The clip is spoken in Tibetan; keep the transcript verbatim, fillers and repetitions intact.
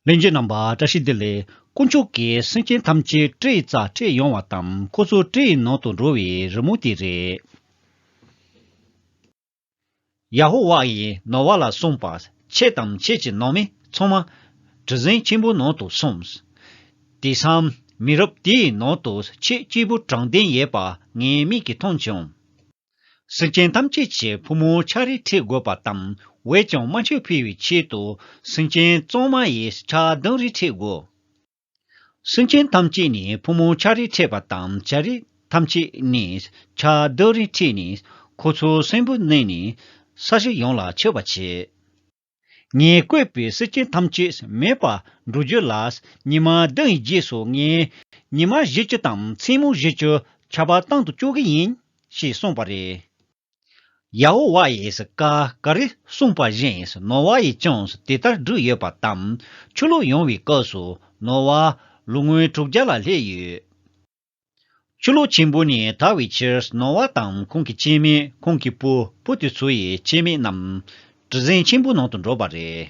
ལྷན་རྒྱས་རྣམ་པ་བཀྲ་ཤིས་བདེ་ལེགས། དཀོན་མཆོག་གིས་སེམས་ཅན་ཐམས་ཅད་སྤྲེའུའི་རྩར་ཁྲིད་ཡོང་བ་དང་ཁོ་ཚོ་སྤྲེའུའི་ནང་དུ་འགྲོ་བའི་རི་མོ་དེ་རེད། ཡ་ཧོ་ཝཱ་ཡིས་ནོ་ཝཱ་ལ་གསུངས་པ། ཁྱེད་དང་ཁྱེད་ཀྱི་ནང་མི་ཚང་མ་གྲུ་གཟིངས་ཆེན་པོའི་ནང་དུ་སོང་། དེང་སང་མི་རབས་དེའི་ནང་དུ་ཁྱེད་སྐྱེས་བུ་དྲང་བདེན་ཡོད་པ་ངའི་མིག་གིས་མཐོང་བྱུང་། སེམས་ཅན་ཐམས་ཅད་ཀྱི་ཕོ་མོ་ཆ་རེ་ཁྲིད་དགོས་པ་དང་འོན་ཀྱང་སྨན་བཅོས་ཕུལ་བའི་ཆེད་དུ་སེམས་ཅན་གཙང་མ་ཡི་ཆ་བདུན་རེ་ཁྲིད་དགོས། སེམས་ཅན་ཐམས་ཅད་ནས་ཕོ་མོ་ཆ་རེ་ཁྲིད་པ་དང་བྱ་རིགས་ཐམས་ཅད་ནས་ཆ་བདུན་རེ་ཁྲིད་ནས་ཁོ་ཚོ་གསོན་པོ་གནས་ནས་ས་གཞི་ཡོངས་ལ་ཁྱབ་པར་བྱེད། ངས་བཀོད་པའི་སེམས་ཅན་ཐམས་ཅད་མེད་པར་འགྲོ་རྒྱུ་ལ། ཉི་མ་བདུན་ཡི་རྗེས་སུ་ངས་ཉི་མ་བཞི་བཅུ་དང་མཚན་མོ་བཞི་བཅུ་ཆར་པ་བཏང་དུ་བཅུག་གི་ཡིན་ཞེས་གསུངས་པ་རེད། ཡ་ཧོ་ཝཱ་ཡིས་བཀའ་ག་རེ་གསུངས་པ་བཞིན་ནོ་ཝཱ་ཡིས་ཀྱང་དེ་ལྟར་བསྒྲུབས་ཡོད་པ་དང་ཆུ་ལོག་ཡོང་བའི་སྐབས་སུ་ནོ་ཝཱ་ལོ་ངོ་དྲུག་བརྒྱ་ལ་སླེབས་ཡོད། ཆུ་ལོག་ཆེན་པོ་ནས་ཐར་བའི་ཕྱིར་ནོ་ཝཱ་དང་ཁོང་གི་སྐྱེ་དམན་ཁོང་གི་བུ་བུ་དེ་ཚོ་ཡི་སྐྱེ་དམན་རྣམས་གྲུ་གཟིངས་ཆེན་པོའི་ནང་དུ་འགྲོ་བ་རེད།